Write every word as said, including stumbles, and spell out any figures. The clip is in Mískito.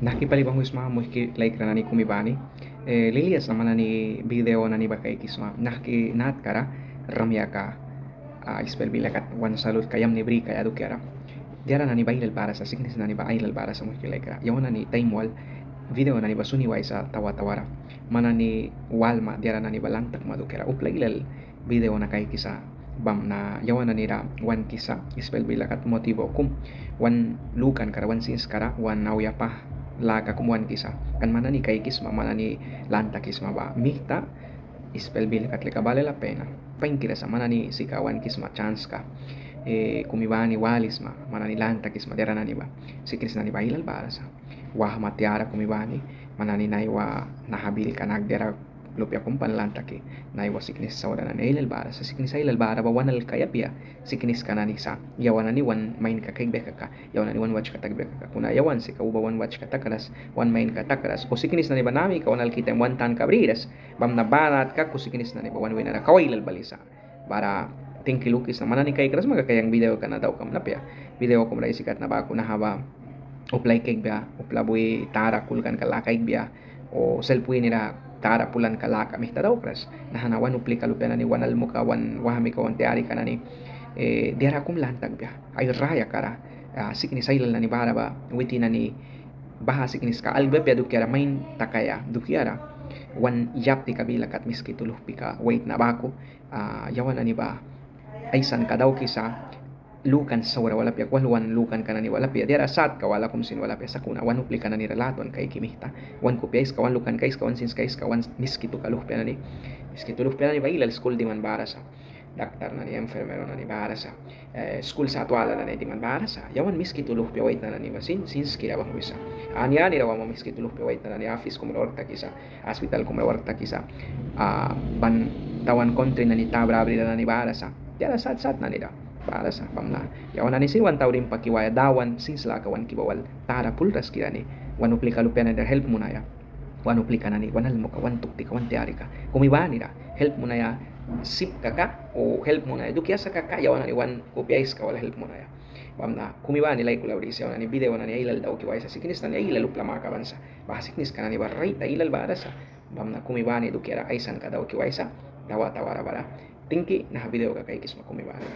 Nahki pali banghwisma muihki laikra nani kumi bani. Eh, lilia sa man nani video nani ba kaikisma nahki natkara rayakam, ah, ispel bila kat wan salud ka yamni bri kaia dukiara. Diara nani ba ailal bara sa, siknis nani ba ailal bara sa muihki laikra. Yawan nani taim wal video nani ba suni waisa tawa tawara. Man nani walma diara nani ba lan takma dukiara upla ailal video na kaikisa. Bamna yawan nanira wan kisa ispel bila kat motivo kum. Wan lukankara, wan sinskara wan auya pah laka kum wan kisa. Kan man nani kaikisma, man nani lan takisma ba mihta ispel bila kat lika vale la pena. Painkira sa man nani sika wan kisma chanska, eh, kumi bani walisma, man nani lan takisma diara nani ba. Siknis nani ba ailal bara sa. Wahma tiara kumi bani, man nani naiwa naha bilka nak diara lupia kum ban lan taki. Naiwa siknis saura nani ailal bara sa. Siknis ailal bara ba wan alkaia apia sikniska nani sa. Yawan nani wan mainka kaikbia kaka, yawan nani wan wachka takbia kaka. Kuna yawan sika uba wan wachka takras, wan mainka takras, o siknis nani ba namika wan alki taim wan tanka briras. Bamna ba natka ku siknis nani ba wan winara kau ailal balisa. Bara tingki lukisna man nani kaikras sma kaka yang video ka na daukamna apia. Video kumra aisi kat na baku naha ba upla ai kaikbia, upla bui tara kulkanka laka kaikbia, o selp winira tara pulanka laka mihta daukras. Naha na wan uplika lupia nani, wan almuka, wan wahmika, wan tiarika nani, eh, diara kum lan takbia ai rayakara. Ah, siknis ailal nani bara ba witin nani baha sikniska alkbia apia dukiara, main takaia dukiara. Wan yaptika bila kat Miskitu luhpika waitna baku, ah, yawan nani ba aisanka daukisa, lukan saura wal apia, kwal wan lukanka nani wal apia, diara satka wala kum sin wal apia. Sakuna wan uplika nanira latwan kaiki mihta. Wan kupia aiska, wan lukanka aiska, wan sinska aiska, wan Miskituka luhpia nani, Miskitu luhpia nani ba ailal skul diman bara sa. Daktar nani, enfermero nani bara sa, eh, skul sat wala nani diman bara sa. Yawan Miskitu luhpia waitna nani ba sin sinskira banghwisa. Ani anira wama Miskitu luhpia waitna nani afis kumra wark takisa, aspital kumra wark takisa, ah, ban tawan kontri nani ta brabrira nani bara sa. Diara sat sat nanira bara sa. Bamna yawan nani sin wan taura impaki waia, Dawan sins laka wanki ba wal tara pulras kira ni wan uplika lupia nanira help munaia. Wan uplika nani, wan almuka, wan tuktika, wan tiarika, kumi banira help munaia sip kaka o help munaia dukia sa kaka, yawan nani wan kupia aiska wal help munaia. Bamna kumi bani laikula brisa, yawan nani video nani ailal dauki waisa, siknis nani ailal upla makaban sa. Baha sikniska nani ba rait ailal bara sa. Bamna kumi bani dukiara aisanka dauki waisa tawa tawara bara. Tingki naha video ka kaikisma kumi bani.